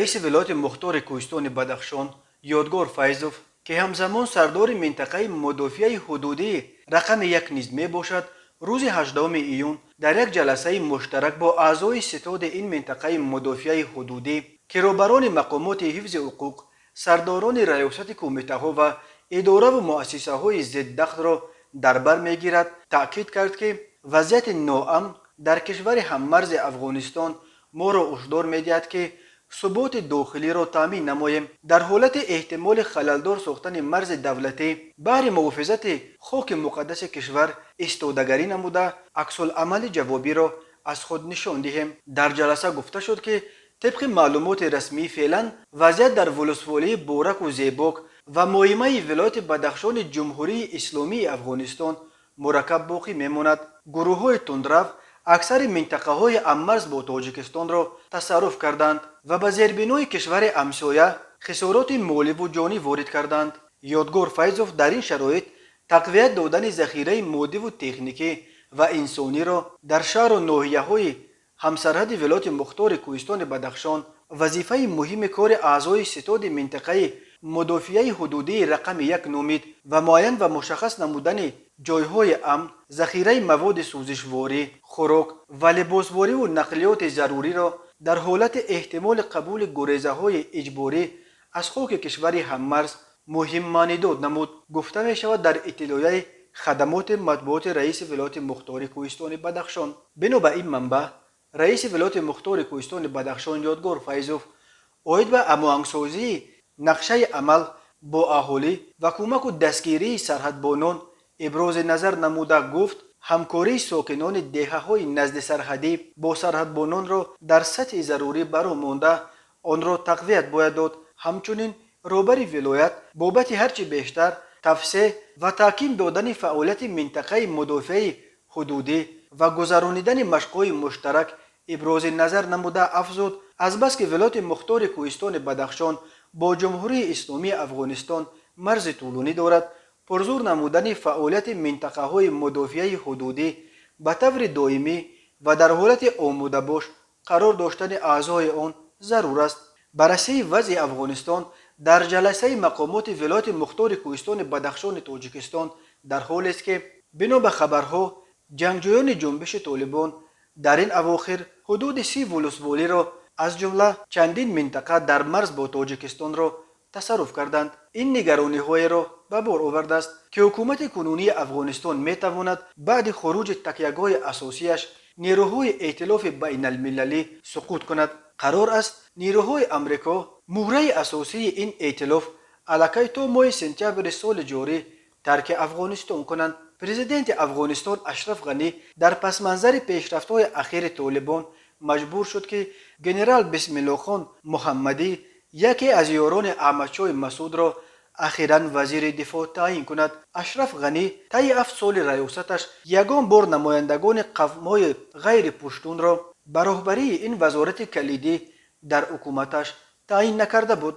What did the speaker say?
Раиси вилояти мухтори Кӯҳистони Бадахшон Ёдгор Файзов, ки ҳамзамон сардори минтақаи мудофиаи ҳудудии рақами як низ мебошад, рӯзи 18 июн дар як ҷаласаи муштарак бо аъзои ситоди ин минтақаи мудофиаи ҳудудӣ, ки роҳбарони мақомоти ҳифзи ҳуқуқ, сардорони раёсати кумитаҳо ва идораву муассисаҳои зиддахлро дар бар мегирад, таъкид кард, ки вазъияти ноамн дар кишвари ҳаммарзи Афғонистон моро ҳушдор медиҳад, ки суботи дохилиро таъмин намоем. Дар ҳолати эҳтимоли халалдор сохтани марзи давлатӣ баҳри муҳофизати хоки муқаддаси кишвар истодагарӣ намуда, аксуламали ҷавобиро аз худ нишон диҳем. Дар ҷаласа гуфта шуд, ки тибқи маълумоти расмӣ, феълан вазъият дар волусволии Бораку Зебок ва Моимаи вилояти Бадахшони Ҷумҳурии Исломии Афғонистон мураккаб боқӣ мемонад. Гурӯҳҳои тундрав аксари минтақаҳои ҳаммарз бо Тоҷикистонро тасарруф карданд ва ба зербинои кишвари ҳамсоя хисороти моливу ҷонӣ ворид карданд. Ёдгор Файзов дар ин шароит тақвият додани захираи моддиву техникӣ ва инсониро дар шаҳру ноҳияҳои ҳамсарҳади вилояти мухтори Кӯҳистони Бадахшон вазифаи муҳими кори аъзои ситоди минтақаи мудофиаи ҳудудии рақами як номид ва муайян ва мушаххас намудани ҷойҳои амн, захираи маводи сӯзишворӣ, хӯрок ва либосвориву нақлиёти заруриро дар ҳолати эҳтимоли қабули гурезаҳои иҷборӣ аз хоки кишвари ҳаммарз муҳим маънидод намуд, гуфта мешавад дар иттилояи хадамоти матбуоти раиси вилояти мухтори Кӯҳистони Бадахшон. Бино ба ин манбаъ, раиси вилояти мухтори Кӯҳистони Бадахшон Ёдгор Файзов оид ба ҳамоҳангсозии нақшаи амал бо аҳолӣ ва кӯмаку дастгирии сарҳадбонон ибрози назар намуда гуфт, ҳамкории сокинони деҳаҳои наздисарҳадӣ бо сарҳадбононро дар сатҳи зарурӣ баро монда, онро тақвият бояд дод. Ҳамчунин роҳбари вилоят бобати ҳарчи бештар тавсеъ ва таҳким додани фаъолияти минтақаи мудофиаи ҳудудӣ ва гузаронидани машқҳои муштарак ибрози назар намуда афзуд, азбаски вилояти мухтори Кӯҳистони Бадахшон бо Ҷумҳурии Исломии Афғонистон марзи тӯлонӣ дорад, пурзур намудани фаъолияти минтақаҳои мудофиаи ҳудудӣ ба таври доимӣ ва дар ҳолати омодабош қарор доштани аъзои он зарур аст. Баррасии вазъи Афғонистон дар ҷаласаи мақомоти вилояти мухтори Кӯҳистони Бадахшони Тоҷикистон дар ҳолест, ки бино ба хабарҳо, ҷангҷӯёни ҷунбиши Толибон дар ин авохир ҳудуди 30 волусволиро, аз ҷумла чандин минтақа дар марз бо Тоҷикистонро тасарруф карданд. Ин нигарониҳоеро ба бор овардааст, ки ҳукумати кунунии Афғонистон метавонад баъди хуруҷи такягоҳи асосияш, нерӯҳои эътилофи байналмилалӣ, суқут кунад. Қарор аст, нерӯҳои Амрико, муҳраи асосии ин эътилоф, аллакай то моҳи сентябри соли ҷорӣ тарки Афғонистон кунанд. Президенти Афғонистон Ашраф Ғанӣ дар пасманзари пешрафтҳои ахири Толибон маҷбур шуд, ки генерал Бисмиллохон Муҳаммадӣ, яке аз ёрони Аҳмадшоҳи Масудро, ахиран вазири дифоъ таъин кунад. Ашраф Ғанӣ таи 7 соли раёсаташ ягон бор намояндагони қавмҳои ғайри пуштунро ба роҳбарии ин вазорати калидӣ дар ҳукуматаш таъин накарда буд.